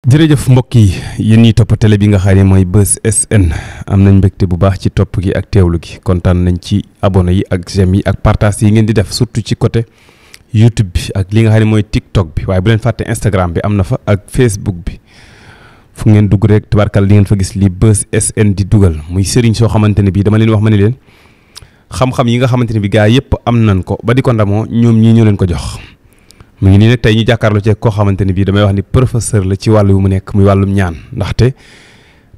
jërëjëf mbokk yi yéen ñi topp télé bi nga xam ne mooy Buzz SN am nañ mbégte bu baax ci topp gi ak teewlu gi kontaan nañ ci abonné yi ak j'aime yi ak partage yi ngeen di def surtout ci côté YouTube bi ak li nga xam ne mooy TikTok bi waaye bu leen fàtte Instagram bi am na fa ak Facebook bi fu ngeen dugg rek tubaarkal di ngeen fa gis li Buzz SN di dugal muy sëriñ soo xamante ne bii dama leen wax ma ne leen xam-xam yi nga xamante ne bi gaa yëpp am nañ ko ba di ko ndamoo ñoom ñii ñoo leen ko jox. mu ngi nii nag tey ñu jàkkaarloo ci koo xamante ne bii damay wax ni professeur la ci wàllu yu mu nekk muy wàllum ñaan ndaxte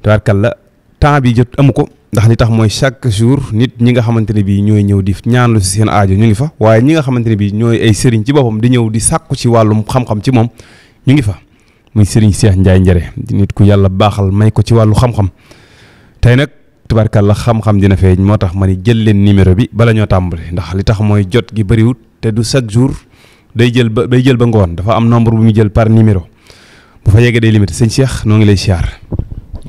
tabarkalla temps bi jot amu ko ndax li tax mooy chaque jour nit ñi nga xamante ne bii ñooy ñëw di ñaanlu si seen aajo ñu ngi fa waaye ñi nga xamante ne bii ñooy ay sëriñ ci boppam di ñëw di sàkku ci wàllum xam-xam ci moom ñu ngi fa muy sëriñ Cheikh Ndiaye Njare di nit ku yàlla baaxal may ko ci wàllu xam-xam tey nag tabarkalla xam-xam dina feeñ moo tax ma ni jël leen numéro bi bala ñoo tàmbali ndax li tax mooy jot gi bëriwut te du chaque jour day jël ba ngoon dafa am nombre bu muy jël par numéro bu fa yeggee day limité sëñ Cheikh noo ngi lay siyaar.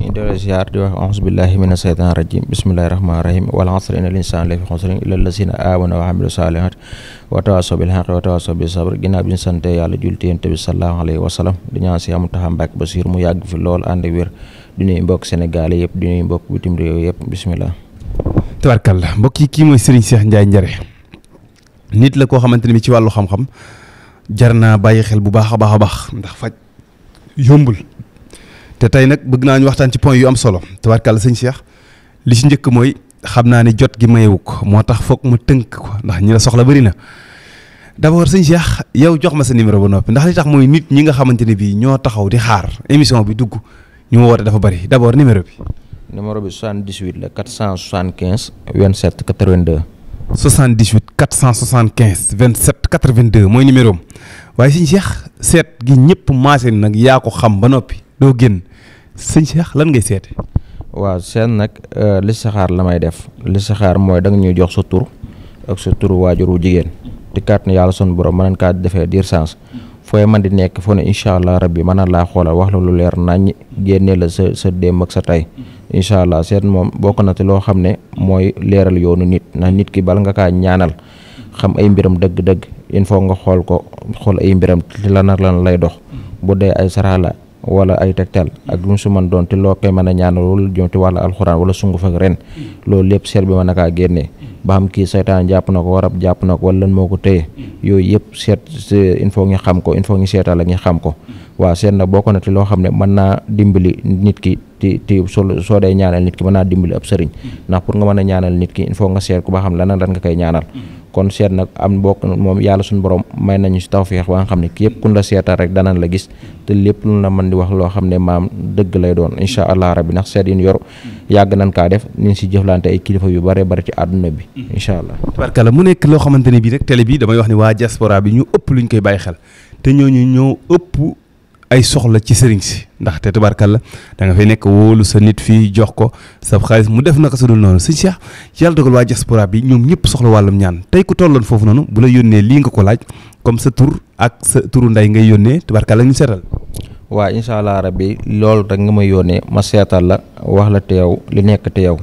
ñu doole siyaar di wax auzu billahi mina shaytaani rajim bismillahi rahmaani rahim wal asri inna l-insaana lafi xusrin illa llazina aamanu wa amilu saalihaati wa tawaasaw bil haqqi wa tawaasaw bis sabr ginnaaw bi ñu sante yàlla julti yonent bi sallallahu alayhi wa sallam di ñaan si Muntaxa Mbàkke Basiir mu yàgg fi lool ànd ak wér di nuyu mbokk Sénégal yëpp di nuyu mbokk bitim réew yëpp bismillah. tabarkalla mbokk yi kii mooy Serigne Cheikh Ndiaye Njare nit la koo xamante ne bi ci wàllu xam-xam jar naa bàyyi xel bu baax a baax ndax faj yombul te tey nag bëgg naa ñu waxtaan ci point yu am solo tabarkalla sëñ Cheikh li ci njëkk mooy xam naa ne jot gi mayewu ko moo tax foog ma tënk ko ndax ñi la soxla bëri na d'abord sëñ Cheikh yow jox ma sa numéro ba noppi ndax li tax mooy nit ñi nga xamante ne bii ñoo taxaw di xaar émission bi dugg ñu ma woote dafa bëri d'abord numéro bi. numéro bi 78 la 475 27 82. 78 475 27 82 mooy numéro am waaye sëñ Cheikh seet gi ñëpp maase nag yaa ko xam ba noppi doo génn sëñ Cheikh lan ngay seete. waaw seet nag listixaar la may def listixaar mooy da nga ñuy jox sa tur ak sa tur waajur wu jigéen di kàtt ne yàlla sunu borom mën nañ kaa defee diir sens fooy man di nekk foo ne incha allah rabbi mën na laa xoolal wax la lu leer nañ génnee la sa démb ak sa tey incha allah seet moom bokk na ci loo xam ne mooy leeral yoonu nit ndax nit ki bala nga kaa ñaanal xam ay mbiram dëgg-dëgg il faut nga xool ay mbiram ci lan lay dox bu dee ay saraala wala ay tegtal ak lu mu su mën doon te loo koy mën a ñaanal wala jëm ci wàllu alxuraan wala sunguf ak ren loolu lépp seet bi mën na kaa génnee ba xam kii saytaan jàpp na ko warab jàpp na ko wala lan moo ko téye yooyu yëpp seet il faut ñu xam ko il faut ñu seetal ak ñu xam ko waaw seet nag bokk na ci loo xam ne mën naa dimbali nit ki ti soo day ñaanal nit ki mën naa dimbali ab sëriñ ndax pour nga mën a ñaanal nit ki il faut nga seet ko ba xam lan nga koy ñaanal kon seet nag am bokk moom yàlla suñu borom may nañu si tawfeex ba nga xam ne képp kun la seetal rek danañ la gis te lépp lu la mën di wax loo xam ne maam dëgg lay doon incha allah rabbi ndax seet yi ñu yor yàgg nañ kaa def ni si jëflante ay kilifa yu bare bari ci àdduna bi incha allah. tabarkalla mu nekk loo xamante ne bii rek télé bi damay wax ne waa diaspora bi ñu ëpp luñ koy bàyyi xel te ñooñu ñoo ëpp ay soxla ci sëriñ si ndaxte tabarkalla da nga fay nekk wóolu sa nit fii jox ko sa xaalis mu def naka su dul noonu sëñ Cheikh yàlla dogal waa diaspora bi ñoom ñëpp soxla wàllum ñaan tey ku tolloon foofu noonu bu la yónnee lii nga ko laaj comme sa tur ak sa turu nday ngay yónnee tabarkalla ñu seetal. waa incha allah rabbi loolu rek nga may yónnee ma seetal la wax la teew li nekk teew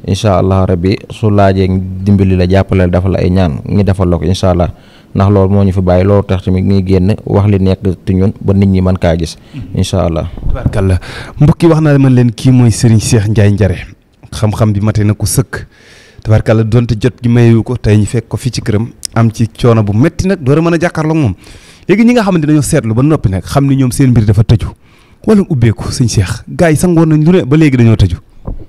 incha allah rabbi su laajee dimbali la jàppale dafa la ay ñaan ngi defal la ko incha allah ndax loolu moo ñu fi bàyyi loolu tax tamit ngi génn wax li nekk te ñun ba nit ñi mën kaa gis incha allah. tabarkalla mbokk yi wax naa man leen kii mooy Serigne Cheikh Ndiaye Njare xam-xam bi mate na ko sëkk tabarkalla donte jot gi mayewu ko tey ñu fekk ko fii ci këram am ci coono bu métti nag door a mën a jàkkaarloog moom léegi ñi nga xamante dañoo seetlu ba noppi nag xam ni ñoom seen mbir dafa tëju wala ubbeeku sëñ Cheikh gars yi sangoon nañ lu ne ba léegi dañoo tëju.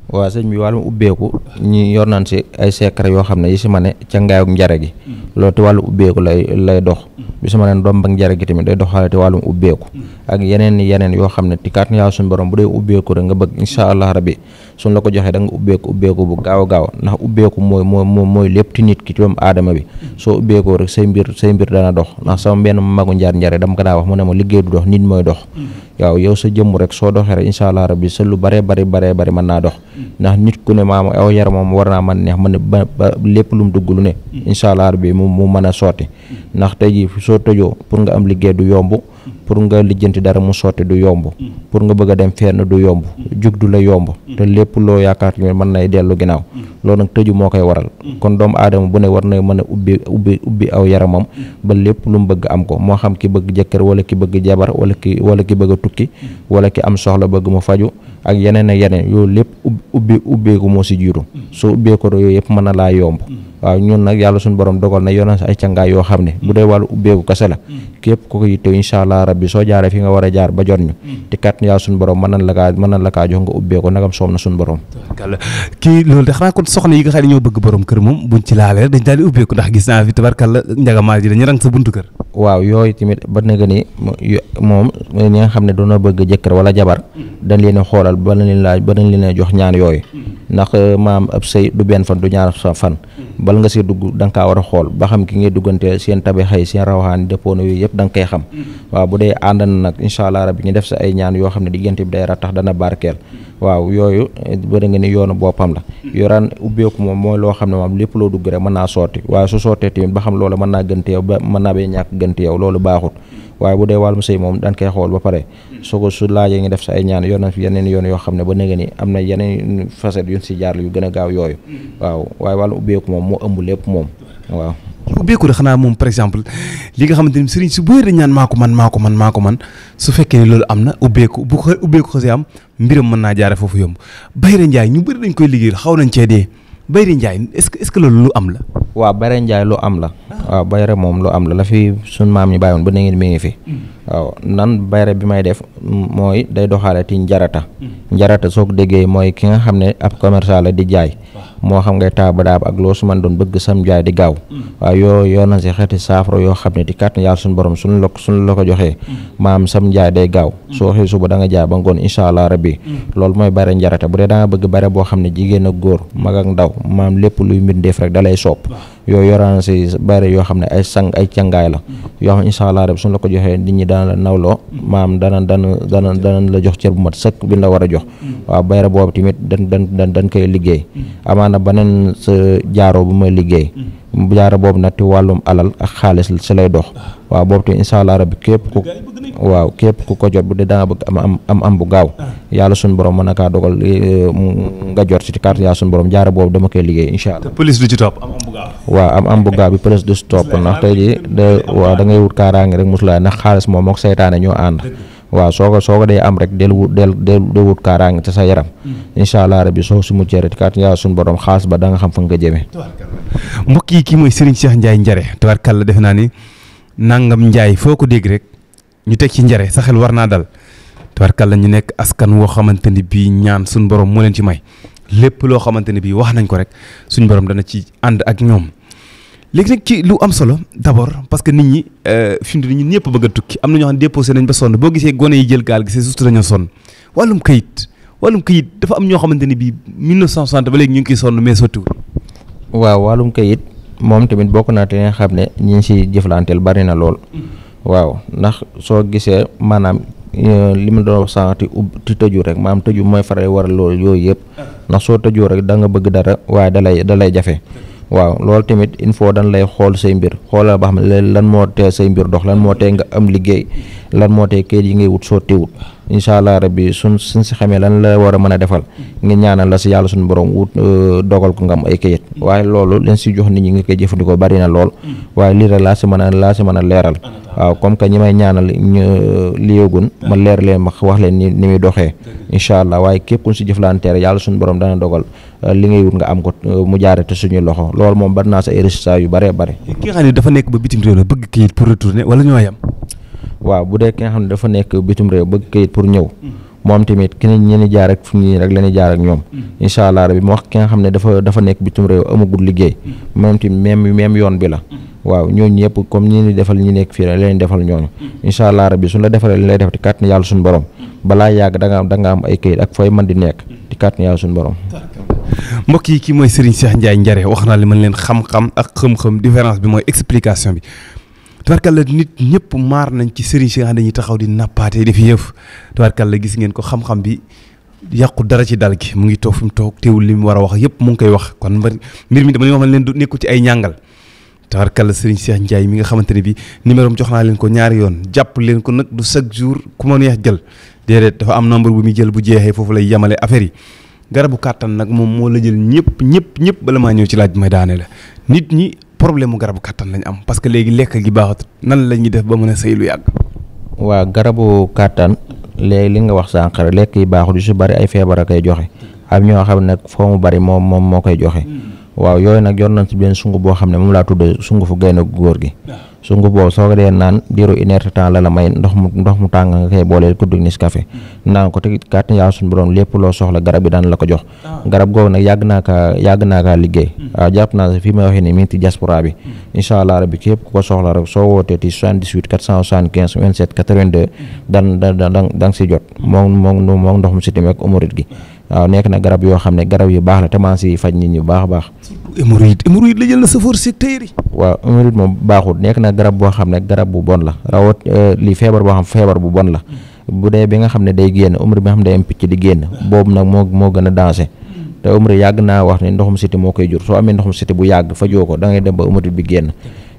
waaw sëñ bi wàllum ubbeeku ñi yor nañ si ay secret yoo xam ne yi si ma ne ca ngaayuk njare gi loolu te wàllu ubbeeku lay dox bi si ma ne doom ak njare gi tamit day doxaale te wàllum ubbeeku ak yeneen yoo xam ne ti kaat yàlla suñu borom bu dee ubbeeku rek nga bëgg incha allah rabbi suñ la ko joxee da nga ubbeeku bu gaaw a gaaw ndax ubbeeku mooy lépp ti nit ki ci doomu aadama bi soo ubbeekoo rek say mbir dana dox ndax sama benn magu njare dama ko daa wax mu ne ma liggéey du dox nit mooy dox waaw yow sa jëmm rek soo doxee rek incha allah rabbi sa lu bari mën naa dox ndax nit ku ne maam aw yaramam war naa mën neex mën ba lépp lu mu dugg lu ne incha allah rabbi mu mën a sotti ndax tey jii soo tëjoo pour nga am liggéey du yomb pour nga lijjanti dara mu sotti du yomb pour nga bëgg a dem fenn du yomb jug du la yomb te lépp loo yaakaar ñu mën nay dellu ginnaaw loolu nag tëju moo koy waral kon doomu aadama bu ne war na mën a ubbi aw yaramam ba lépp lu mu bëgg am ko moo xam ki bëgg jëkkër wala ki bëgg jabar wala ki bëgg a tukki wala ki am soxla bëgg mu faju ak yeneen ak yeneen yooyu lépp ubbeeku moo si jiitu soo ubbeeko yooyu yëpp mën na laa yomb waaw ñun nag yàlla suñu borom dogal na yoon ay cangaay yoo xam ne bu dee wàllu ubbeeku kese la képp ku ko yittewoo incha allah rabbi soo jaaree fi nga war a jaar ba jot ñu te kat yàlla suñu borom mën nañ la kaa jox nga ubbeeku nagam soom na suñu borom. kii loolu de xanaa kon soxna yi nga xam ne ñoo bëgg borom kër moom buñ ci laalee dañ daal di ubbeeku ndax gis naa fi tabarkalla njagamaar ji dañu rang sa buntu kër. waaw yooyu tamit ba nga ni moom ñi nga xam ne doona bëgg jëkkër wala jabar dañ leen a xoolal ba dañ leen a jox ñaan yooyu ndax maam ab sëy du benn fan du ñaar fan bal nga si dugg da nga kaa war a xool ba xam ki ngay duggante seen tabi xëy seen rawaxaan dépôt na yooyu yëpp da nga koy xam waaw bu dee ànd na nag incha allah rabbi ñu def sa ay ñaan yoo xam ne diggante bi day ratax dana barkeel waaw yooyu bëri nga ni yoonu boppam la yoraan ubbeeku moom mooy loo xam ne moom lépp loo dugg rek mën naa sotti waaye su sottee tamit ba xam loola mën naa gën yow ba mën naa bee ñàkk gën yow loolu baaxut waaye bu dee wàllum sëy moom dañ koy xool ba pare su laajee nga def sa ay ñaan yoon na fi yeneen yoon yoo xam ne ba nga ni am na yeneen facette yu si jaar yu gën a gaaw yooyu waaw waaye wàllum ubbeeku moom moo ëmb lépp moom waaw ubbeeku de xanaa moom par exemple li nga xamante ni sëriñ su bëri dañ ñaan maa ko man su fekkee ne loolu am na ubbeeku bu ko ubbeeku xasee am mbiram mën naa jaare foofu yomb Bayre Ndiaye ñu bëri dañ koy liggéeyal xaw nañ cee dee Bayre Ndiaye est-ce que loolu lu am la waaw Bayre Ndiaye lu am la waaw Bayre moom lu am la fi suñ maam ñi bàyyoon ba na ngeen mi ngi fi waaw nan Bayre bi may def mooy day doxaale ti njarata soo ko déggee mooy ki nga xam ne ab commerçant la di jaay moo xam ngay taaba daab ak loo su man doon bëgg sam jaay di gaaw waaw yoo na si xeeti saafara yoo xam ne di kàttan yàlla suñu borom suñu la ko joxee maam sam jaay day gaaw soo xëy suba da nga jaay ba ngoon incha allah rabbi loolu mooy Bayre njarata bu dee da nga bëgg Bayre boo xam ne jigéen ak góor mag ak ndaw maam lépp luy mbindeef rek da lay sopp yooyu yoraan si Bayre yoo xam ne ay cangaay la yoo xam ne incha allah rabbi suñu la ko joxee nit ñi dana la nawloo maam dana la jox cër bu mat sëkk bi la war a jox waaw Bayre boobu tamit dañ koy liggéey amaana beneen sa jaaro bu may liggéey jaaro boobu nag ci wàllum alal ak xaalis si lay dox waaw boobu tamit incha allah rabbi képp ku ko jot bu dee da nga bëgg am bu gaaw yàlla suñu borom mën na kaa dogal nga jot si carte yàlla suñu borom jaaro boobu dama koy liggéey incha allah. police du ci topp am bu gaaw. waaw am bu gaaw bi police du ci topp ndax tey jii waaw da ngay wut kaaraange rek mosulaay ndax xaalis moom mook seytaane ñoo ànd. waaw soo ko dee am rek del wut kaaraange ci sa yaram incha allah rabbi soo su muccee rek kat yàlla suñu borom xaas ba da nga xam fa nga jëmee. mbokk yi kii mooy Serigne Cheikh Ndiaye Njare tabarkàlla defe naa ni nangam Ndiaye foo ko dégg rek ñu teg ci Njare sa xel war naa dal tabarkàlla ñu nekk askan woo xamante ni bii ñaan suñu borom moo leen ci may lépp loo xamante ni bii wax nañ ko rek suñu borom dana ci ànd ak ñoom. léegi nag ci lu am solo d'abord parce que nit ñi fi mu ne ñun ñëpp bëgg a tukki am na ñoo xam ne déposé nañ ba sonn boo gisee gone yi jël gaal gi c'est juste dañoo sonn wàllum kayit dafa am ñoo xamante ne bii 1960 ba léegi ñu ngi koy sonn mais sottiwul. waaw wàllum kayit moom tamit bokk naa te nga xam ne ñi ngi si jëflanteel bari na lool. waaw ndax soo gisee maanaam li ma doon wax sànq ti tëju rek maanaam tëju mooy faral waral loolu yooyu yëpp ndax soo tëjoo rek da nga bëgg dara waaye da lay jafe. waaw loolu tamit il faut dañ lay xool say mbir xoolal ba xam ne lan moo tee say mbir dox lan moo tee nga am liggéey lan moo tee kayit yi ngay wut soo teewut incha allah rabbi suñ si xamee lan la war a mën a defal nga ñaanal la si yàlla suñu borom wut dogal ko nga am ay kayit waaye loolu leen si jox nit ñi nga koy jëfandikoo bari na lool waaye lii rek laa si mën a leeral waaw comme que ñi may ñaanal li yëgun ma leer leen ma wax leen ni muy doxee incha allah waaye képp kuñ si jëflanteer yàlla suñu borom dana dogal li ngay wut nga am ko mu jaare te suñuy loxo loolu moom bari naa sa ay résultats yu bëree bëri. ki nga xam ne dafa nekk ba bitim réew la bëgg kayit pour retourner wala ñoo yam. waaw bu dee ki nga xam ne dafa nekk bitim réew bëgg kayit pour ñëw moom tamit ki ñi jaar ak fu ñii rek la ñuy jaar ak ñoom incha allah rabbi mu wax ki nga xam ne dafa nekk bitim réew amagul liggéey moom tamit même yoon bi la waaw ñooñu ñëpp comme ñi ni defal ñi nekk fii rek leen defal ñooñu incha allah rabbi suñu la defalee li lay def ci kàttan yàlla suñu borom balaa yàgg da nga am ay kayit ak fooy mën di nekk ci kàttan yàlla suñu borom. mbokk yi kii mooy Serigne Cheikh Ndiaye Njare wax naa li mën leen xam-xam ak xam-xam différence bi mooy explication bi tubaarkàlla nit ñëpp maar nañ ci Serigne Cheikh dañuy taxaw di nappaate def yëf tubaarkàlla gis ngeen ko xam-xam bi yàqu dara ci dal gi mu ngi toog fi mu toog teewul li mu war a wax yëpp mu ngi koy wax kon mbir mi dama leen wax leen du nekku ci ay ñàngal tabarkalla Serigne Cheikh Ndiaye mi nga xamante ne bi numéro am jox naa leen ko ñaari yoon jàpp leen ko nag du chaque jour ku ma neex jël déedéet dafa am nombre bu muy jël bu jeexee foofu lay yemale affaire yi garabu kàttan nag moom moo la jël ñëpp bala maa ñëw ci laaj bi may daane la nit ñi problème mu garabu kàttan lañ am parce que léegi lekk gi baaxut nan la ñuy def ba mën a sëy lu yàgg. waa garabu kàttan léegi li nga wax sànq rek lekk yi baaxul yu si bari ay feebar a koy joxe am ñoo xam ne nag foo mu bari moom moo koy joxe waaw yooyu nag yor nañ ci benn sungu boo xam ne moom laa tudd sungufu gaynde góor gi sungu boobu soo ko dee naan diiru une heure de temps la may ndox mu tàng nga koy boole kuddu Nescafé naan ko te kàttan yàlla suñu borom lépp loo soxla garab bi daan la ko jox garab googu nag yàgg naa kaa liggéey waaw jàpp naa fii may waxee ni mi ngi ci diaspora bi incha allah rabbi képp ku ko soxla rek soo wootee ci 78 475 27 82 da nga si jot moom ndox mu sitim ak hémorroïde gi waaw nekk na garab yoo xam ne garab yu baax la te maa si faj nit ñi baax a baax. hémorroïde la jël na safoor si teyri. waaw hémorroïde moom baaxul nekk na garab boo xam ne garab bu bon la rawat li feebar boo xam feebar bu bon la bu dee bi nga xam ne day génn hémorroïde bi nga xam ne day am picc di génn boobu nag moo gën a danger te hémorroïde yàgg naa wax ne ndoxum siti moo koy jur soo amee ndoxum siti bu yàgg fajoo ko da ngay dem ba hémorroïde bi génn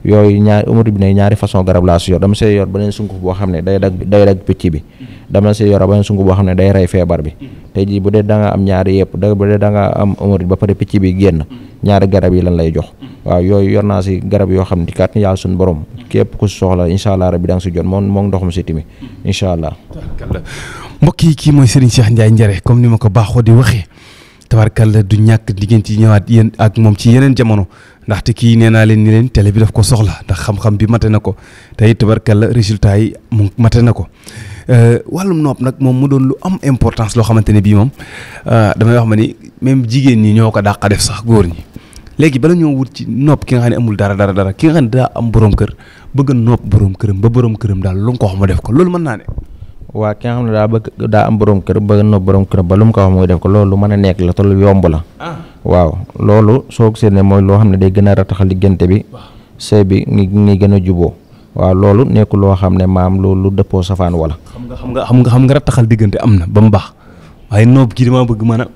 yooyu hémorroïde bi ne ñaari façon garab laa si yor dama see yor beneen sunguf boo xam ne day dag picc bi dama see yor beneen sunguf boo xam ne day rey feebar bi tey jii bu dee da nga am ñaari yëpp bu dee da nga am hémorroïde ba pare picc bi génn ñaari garab yi lan lay jox waaw yooyu yor naa si garab yoo xam ne di kàttan yàlla suñu borom képp ku soxla incha allah rabbi da nga si jot moom ndoxum siti mi incha allah. mbokk yi kii mooy Serigne Cheikh Ndiaye Njare comme ni ma ko baaxoo di waxee tabarkalla du ñàkk diggante yi ñëwaat yéen ak moom ci yeneen jamono ndaxte kii nee naa leen ni leen télé bi daf ko soxla ndax xam-xam bi mate na ko te it tabarkalla résultat yi mu mate na ko wàllum nopp nag moom mu doon lu am importance loo xamante ne bii moom damay wax ma ni même jigéen ñi ñoo ko dàq def sax góor ñi léegi bala ñoo wut ci nopp ki nga xam ne amul dara ki nga xam ne daa am borom kër bëgg a nopp borom këram ba borom këram daal lu mu ko wax mu def ko loolu mën naa ne. waa ki nga xam ne daa am borom kër bëgg a nopp borom këram ba lu mu ko wax muy def ko loolu lu mën a nekk la te lu yomb la. waaw loolu soo gisee ne mooy loo xam ne day gën a rataxal diggante bi sëy bi ngi gën a juboo waaw loolu nekkul loo xam ne maam lu dëppoo safaan wala. xam nga rataxal diggante am na ba mu baax waaye noob kii damaa bëgg maanaam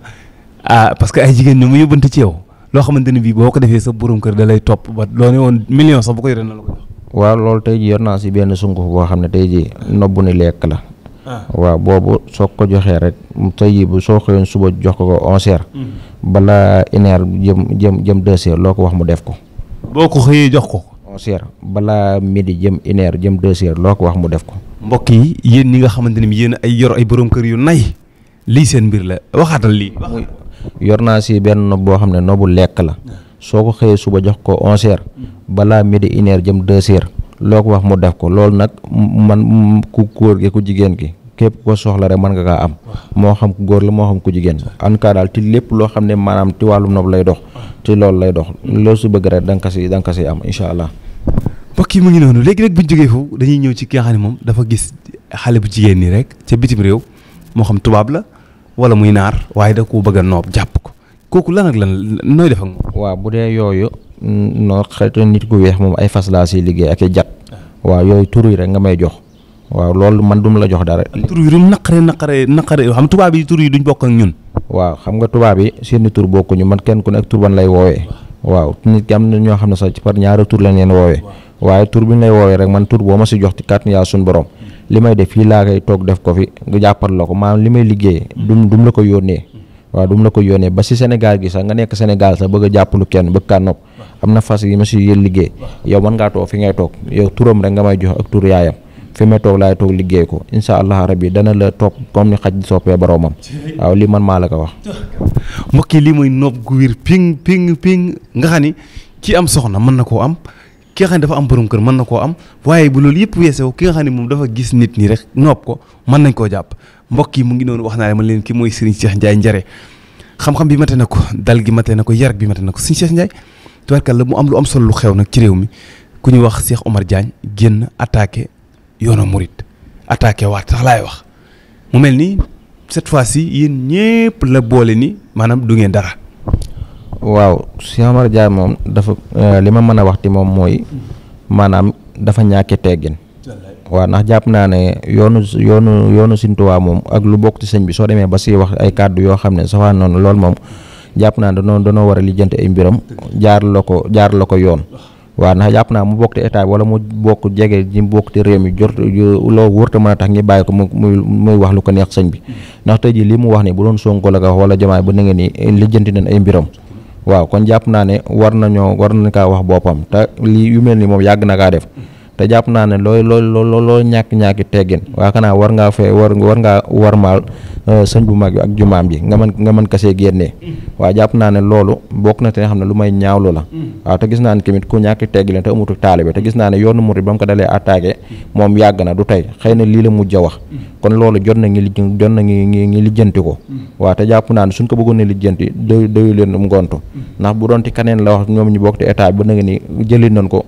parce que ay jigéen ñoom mu yóbbante ci yow loo xamante ne bii boo ko defee sa borom kër da lay topp ba loo ne woon million sax bu ko yoree na la ko jox. waaw loolu tey jii yor naa si benn sunguf boo xam ne tey jii nobbu ni lekk la. waaw boobu soo ko joxee rek tey jii bu soo xëyoon suba jox ko 11h. balaa 1h jëm 2h loo ko wax mu def ko. boo ko xëyee jox ko. 11h balaa midi jëm 1h jëm 2h loo ko wax mu def ko. mbokk yi yéen ñi nga xamante ne bi yéen ay yor ay borom kër yu nay lii seen mbir la waxaatal lii. yor naa si benn nob boo xam ne nobu lekk la soo ko xëyee suba jox ko 11h balaa midi 1h jëm 2h loo ko wax mu def ko loolu nag man ku góor gi ku jigéen gi képp ko soxla rek mën nga kaa am moo xam ku góor la moo xam ku jigéen en tout cas daal ci lépp loo xam ne maanaam ci wàllum nob lay dox ci loolu lay dox loolu su bëgg rek da nga ko si am incha allah. mbokk yi mu ngi noonu léegi nag bu ñu jógee foofu dañuy ñëw ci ki nga xam ne moom dafa gis xale bu jigéen nii rek ca bitim réew moo xam tubaab la wala muy naar waaye da ko bëgg a noob jàpp ko kooku lan ak lan nooy def ak moom. waaw bu dee yooyu noo xeetu nit ku weex moom ay fas laa siy liggéey ak i jat waaw yooyu tur yi rek nga may jox waaw loolu man dum la jox dara. tur yi du naqaree xam tubaab yi tur yi duñ bokk ak ñun. waaw xam nga tubaab yi seeni tur bokkuñu man kenn ku ne ak tur ban lay woowee. waaw nit ki am na ñoo xam ne sax ci par ñaari tur lañ leen woowee waaye tur bi ñu lay woowee rek man tur boo ma si jox ci kàttan yàlla suñu borom li may def fii laa koy toog def ko fi nga jàppal la ko maanaam li may liggéey dum la ko yónnee waaw dum la ko yónnee ba si Sénégal gi sax nga nekk Sénégal sax bëgg a jàppalu kenn bëgg kaa nopp am na fas yi ma si yéen liggéey yow mën ngaa toog fi ngay toog yow turam rek nga may jox ak tur yaayam fi may toog laay toog liggéey ko incha allah rabbi dana la topp comme ni xaj di soppee boroomam waaw lii man maa la ko wax. mbokk yi lii mooy nopp gu wér ping nga xam ni ki am soxna mën na koo am ki nga xam ne dafa am borom kër mën na koo am waaye bu loolu yëpp weesoo ki nga xam ne moom dafa gis nit ñi rek nopp ko mën nañ koo jàpp mbokk yi mu ngi noonu wax naa man leen ki mooy Serigne Cheikh Ndiaye Njare xam-xam bi mate na ko dal gi mate na ko yar bi mate na ko Serigne Cheikh Ndiaye tubaarkalla mu am lu am solo lu xew nag ci réew mi ku ñu wax Cheikh Omar Diagne génn attaqué yoonu murit attaqué waat sax laay wax mu mel ni cette fois-ci yéen ñëpp la boole ni maanaam du ngeen dara. waaw Cheikh Omar Diagne moom dafa li ma mën a wax ti moom mooy maanaam dafa ñàkke teggin waaw ndax jàpp naa ne yoonu Sëñ Tuubaa moom ak lu bokk ci sëñ bi soo demee ba si wax ay kàddu yoo xam ne safaan noonu loolu moom jàpp naa ne danoo war a lijjanti ay mbiram jaar la ko yoon waaw ndax jàpp naa mu bokk ci état bi wala mu bokk jege ñi bokk ci réew mi loo wërta mën a tax ngi bàyyi ko muy wax lu ko neex sëñ bi ndax tey jii lii mu wax ni bu doon Sonko la ko wax wala Diomaye ba na nga ni lijjanti nañ ay mbiram waaw kon jàpp naa ne war nañ kaa wax boppam te lii yu mel ni moom yàgg na kaa def te jàpp naa ne loolu ñàkki teggin waa xanaa war ngaa warmaal sëñ bu mag bi ak jumaam ji nga mën kasee génnee waaw jàpp naa ne loolu bokk na te nga xam ne lu may ñaawlu la waaw te gis naa ne tamit ku ñàkki teggin te amutu taalibe te gis naa ne yoonu murid ba mu ko dalee attaqué moom yàgg na du tey xëy na lii la mujj a wax kon loolu jot na ngi lijjanti ko waaw te jàpp naa ne suñ ko bëggoon ne lijjanti doyu leen ngontu ndax bu doon ti kaneen la wax ñoom ñu bokk te état bi ba na nga ni jëli nañ ko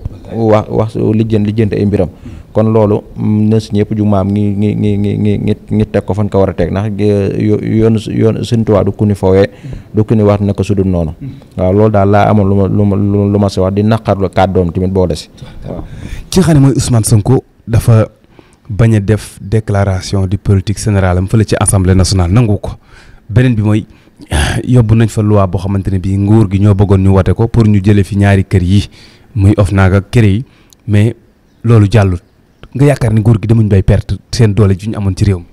wax lijjanti ay mbiram kon loolu na si ñëpp ju maam ngi teg ko fan ko war a teg ndax yoon Sëñ Tuubaa du ku ni fowee du ku ni wax ne ko sudul noonu waaw loolu daal laa amoon lu ma si wax di naqarlu kàddoom tamit boo desi waaw ki nga xam ne mooy Ousmane Sonko dafa bañ a def déclaration de politique générale am fële ci assemblée nationale nangu ko beneen bi mooy yóbbu nañ fa loi boo xamante ne bii nguur gi ñoo bëggoon ñu wate ko pour ñu jëlee fi ñaari kër yi muy OFNAC ak kër yi mais loolu jàllut nga yaakaar ni nguur gi demuñ bay perte seen doole ju ñu amoon ci réew mi.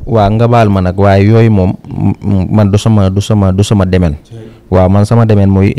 waaw nga baal ma nag waaye yooyu moom man du sama demen waaw man sama demen muy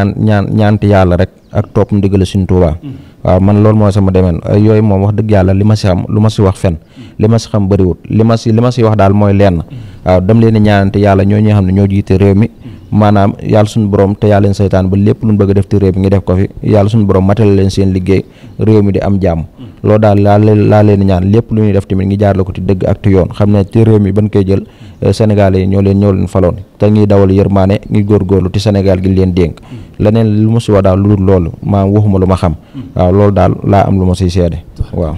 ñaanti yàlla rek ak topp ndigal Sëñ Tuubaa waaw man loolu mooy sama demen yooyu moom wax dëgg yàlla li ma si xam lu ma si wax fen li ma si xam bëriwut li ma si wax daal mooy lenn waaw dem leen ñaanante yàlla ñoo ñi xam ne ñoo jiite réew mi maanaam yàlla suñu borom te yàlla leen saytaan ba lépp lu ñu bëgg a def ci réew mi ngi def ko fi yàlla suñu borom matale leen seen liggéey réew mi di am jàmm loolu daal laa leen ñaan lépp lu ñuy def tamit ngi jaar la ko ci dëgg ak ci yoon xam ne ci réew mi ban koy jël Sénégalais yi ñoo leen faloon te ngi dawal yërmaane ngi góorgóorlu ci Sénégal gi leen dénk leneen lu ma si wax daal lu dul loolu maa waxuma lu ma xam waaw loolu daal laa am lu ma siy seede waaw.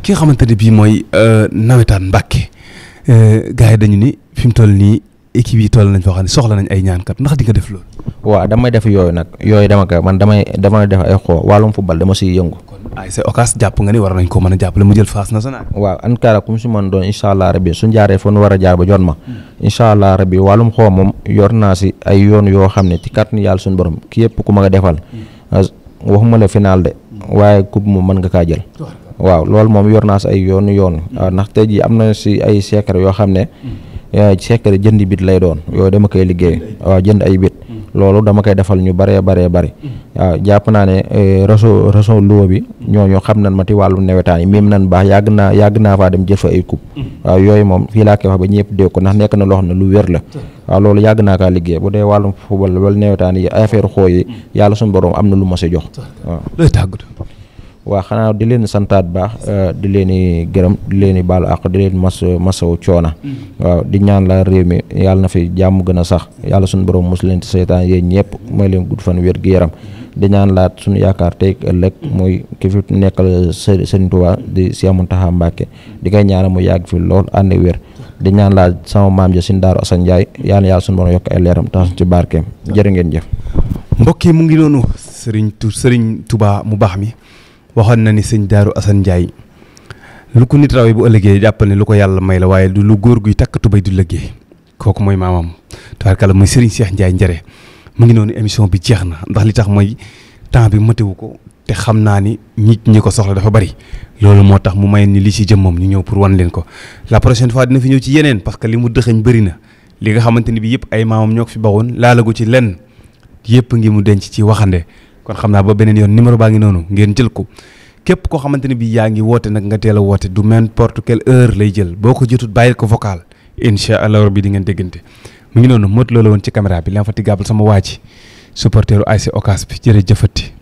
ki nga xamante ne bii mooy nawetaan Mbàkke gars yi dañu ni fi mu toll nii équipe yi toll nañ foo xam ne soxla nañ ay ñaankat ndax di nga def loolu. waaw damay def yooyu nag yooyu damay def ay xoo wàllum football dama siy yëngu. kon ASC Ocas jàpp nga ni war nañ ko mën a jàppale mu jël phase nationale. waaw en tout cas comme si man doon incha allah rabbi suñ jaaree fa nu war a jaar ba jot ma. incha allah rabbi wàllum xoo moom yor naa si ay yoon yoo xam ne ci kàttanu yàlla suñu borom ki yëpp ku ma nga defal waxuma la final de waaye coupe moom mën nga kaa jël. waaw loolu moom yor naa si ay yoon waaw ndax tey jii am na si ay secret yoo xam ne. secret jënd bit lay doon yooyu dama koy liggéey waaw jënd ay bit loolu dama koy defal ñu bëree waaw jàpp naa ne réseau Louga bi ñooñu xam nañ ma ci wàllu nawetaan yi même nan baax yàgg naa faa dem jël fa ay coupe waaw yooyu moom fii laa koy wax ba ñëpp dégg ko ndax nekk na loo xam ne lu wér la waaw loolu yàgg naa kaa liggéey bu dee wàllum football wala nawetaan yi affaire xoo yi yàlla suñu borom am na lu ma si jox waaw looy tàggatu. waaw xanaa di leen santaat baax di leen i gërëm di leen i baalu àq di leen masawu coona waaw di ñaan la réew mi yàlla na fi jàmm gën a sax yàlla suñu borom mos leen ci seytaan yéen ñëpp mooy leen gudd fan wér gi yaram di ñaan laat suñu yaakaar tey ëllëg muy ki fi nekkal Sëriñ Tuubaa di Cheikh Mountakha Mbacké di koy ñaanal mu yàgg fi lool ànd wér di ñaan laat sama maam ja Sëriñ Daaru Asan Njaay yàlla suñu borom yokk ay leeram tax ci barkeem jërë ngeen jëf. mbokk yi mu ngi noonu Sëriñ Tuubaa mu baax mi waxoon na ni sëñ Daaru Asan Njaay lu ko nit rawee bu ëllëgee jàppal ne lu ko yàlla may la waaye du lu góor guy takk tubay du liggéey kooku mooy maamam tabarkalla mooy Serigne Cheikh Ndiaye Njare mu ngi noonu émission bi jeex na ndax li tax mooy temps bi matewu ko te xam naa ni nit ñi ko soxla dafa bari loolu moo tax mu may ni li ci jëm moom ñu ñëw pour wan leen ko la prochaine fois dina fi ñëw ci yeneen parce que li mu dëxëñ bëri na li nga xamante ni bi yëpp ay maamam ñoo ko fi bawoon laalagu ci lenn yëpp ngi mu denc ci waxande kon xam naa ba beneen yoon numéro baa ngi noonu ngeen jël ko képp koo xamante ne bii yaa ngi woote nag nga teel a woote du n'importe quelle heure lay jël boo ko jotut bàyyil ko vocal incha allah rabbi di ngeen déggante mu ngi noonu mot loola woon ci caméra bi l'infatigable sama waa ji supporteru ASC Ocas bi jërëjëfati